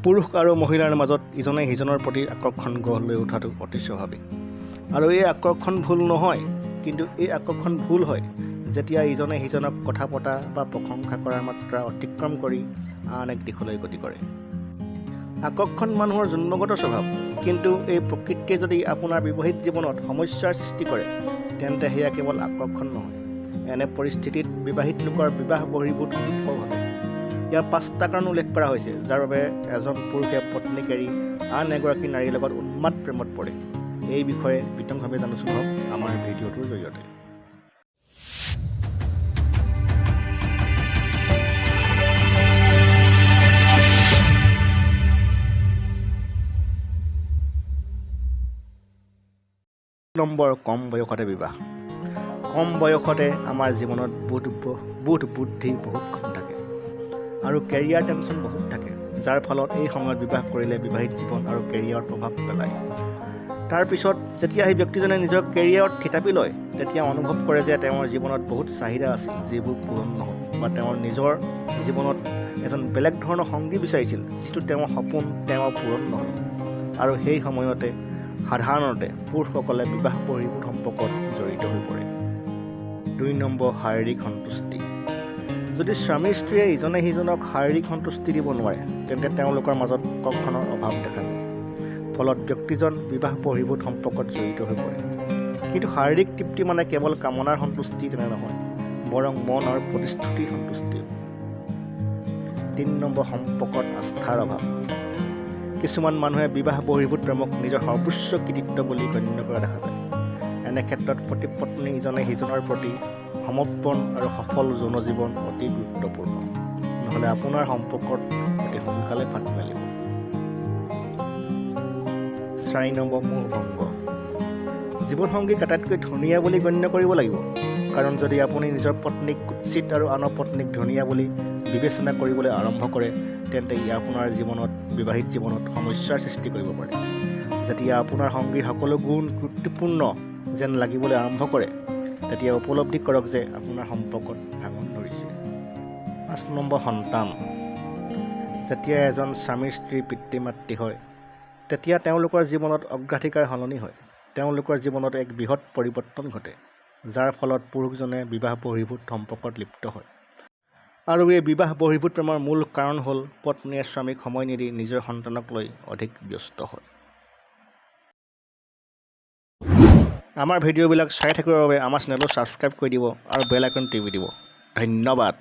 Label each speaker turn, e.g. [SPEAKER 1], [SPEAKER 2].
[SPEAKER 1] পুৰুষ আৰু মহিলাৰ মাজত ইজনে সিজনৰ প্ৰতি আকৰ্ষণ গঢ় লৈ উঠাটো অতি স্বাভাৱিক আৰু এই আকৰ্ষণ ভুল নহয়, কিন্তু এই আকৰ্ষণ ভুল হয় যেতিয়া ইজনে সিজনক কথা পতা বা প্ৰশংসা কৰাৰ মাত্ৰা অতিক্ৰম কৰি আন এক দিশলৈ গতি কৰে। আকৰ্ষণ মানুহৰ জন্মগত স্বভাৱ, কিন্তু এই প্ৰকৃতিয়ে যদি আপোনাৰ বিবাহিত জীৱনত সমস্যাৰ সৃষ্টি কৰে তেন্তে সেয়া কেৱল আকৰ্ষণ নহয়। এনে পৰিস্থিতিত বিবাহিত লোকৰ বিবাহ বহিৰ্ভূত সম্পৰ্ক ঘটে। ইয়াৰ 5টা কাৰণ উল্লেখ কৰা হৈছে যাৰ বাবে এজন পুৰুষে পত্নীক এৰি আন এগৰাকী নাৰীৰ লগত উন্মাদ প্ৰেমত পৰে। এই বিষয়ে বিতংভাৱে জানোচোন হওক আমাৰ ভিডিঅ'টোৰ জৰিয়তে। নম্বৰ, কম বয়সতে বিবাহ। কম বয়সতে আমাৰ জীৱনত বোধ বুদ্ধি বহুত কম থাকে আৰু কেৰিয়াৰ টেনশ্যন বহুত থাকে, যাৰ ফলত এই সময়ত বিবাহ কৰিলে বিবাহিত জীৱন আৰু কেৰিয়াৰত প্ৰভাৱ পেলায়। তাৰপিছত যেতিয়া সেই ব্যক্তিজনে নিজৰ কেৰিয়াৰত থিতাপি লয় তেতিয়া অনুভৱ কৰে যে তেওঁৰ জীৱনত বহুত চাহিদা আছিল যিবোৰ পূৰণ নহ'ল, বা তেওঁৰ নিজৰ জীৱনত এজন বেলেগ ধৰণৰ সংগী বিচাৰিছিল যিটো তেওঁৰ সপোন তেওঁৰ পূৰণ নহ'ল। আৰু সেই সময়তে সাধাৰণতে পুৰুষসকলে বিবাহ বহিৰ্ভূত সম্পৰ্কত জড়িত হৈ পৰে। 2 নম্বৰ, শাৰীৰিক সন্তুষ্টি। যদি স্বামী স্ত্ৰীয়ে ইজনে সিজনক শাৰীৰিক সন্তুষ্টি দিব নোৱাৰে তেন্তে তেওঁলোকৰ মাজত আকৰ্ষণৰ অভাৱ দেখা যায়, ফলত ব্যক্তিজন বিবাহ বহিৰ্ভূত সম্পৰ্কত জড়িত হৈ পৰে। কিন্তু শাৰীৰিক তৃপ্তি মানে কেৱল কামনাৰ সন্তুষ্টি তেনে নহয়, বৰং মন আৰু প্ৰতিশ্ৰুতিৰ সন্তুষ্টিও। 3 নম্বৰ, সম্পৰ্কত আস্থাৰ অভাৱ। কিছুমান মানুহে বিবাহ বহিৰ্ভূত প্ৰেমক নিজৰ সৰ্বোচ্চ কৃতিত্ব বুলি গণ্য কৰা দেখা যায়। এনে ক্ষেত্ৰত পতি পত্নী ইজনে সিজনৰ প্ৰতি সমৰ্পণ আৰু সফল যৌন জীৱন অতি গুৰুত্বপূৰ্ণ, নহ'লে আপোনাৰ সম্পৰ্কত অতি সোনকালে ফাট মেলিব। 4 নম্বৰ, মোহভংগ। জীৱনসংগীক আটাইতকৈ ধুনীয়া বুলি গণ্য কৰিব লাগিব, কাৰণ যদি আপুনি নিজৰ পত্নীক কুৎসিত আৰু আনৰ পত্নীক ধুনীয়া বুলি বিবেচনা কৰিবলৈ আৰম্ভ কৰে তেন্তে ই আপোনাৰ জীৱনত বিবাহিত জীৱনত সমস্যাৰ সৃষ্টি কৰিব পাৰে। যেতিয়া আপোনাৰ সংগীৰ সকলো গুণ ত্ৰুটিপূৰ্ণ যেন লাগিবলৈ আৰম্ভ কৰে তেতিয়া উপলব্ধি কৰক যে আপোনাৰ সম্পৰ্কত ভাঙন ধৰিছে। 5 নম্বৰ, সন্তান। যেতিয়া এজন স্বামী স্ত্ৰীৰ পিতৃ মাতৃ হয় তেতিয়া তেওঁলোকৰ জীৱনত অগ্ৰাধিকাৰ সলনি হয়। তেওঁলোকৰ জীৱনত এক বৃহৎ পৰিৱৰ্তন ঘটে, যাৰ ফলত পুৰুষজনে বিবাহ বহিৰ্ভূত সম্পৰ্কত লিপ্ত হয়। আৰু এই বিবাহ বহিৰ্ভূত প্ৰেমৰ মূল কাৰণ হ'ল পত্নীয়ে স্বামীক সময় নিদি নিজৰ সন্তানক লৈ অধিক ব্যস্ত হয়। আমাৰ ভিডিঅ'বিলাক চাই থাকিবৰ বাবে আমাৰ চেনেলটো ছাবস্ক্ৰাইব কৰি দিব আৰু বেল আইকন টিপি দিব। ধন্যবাদ।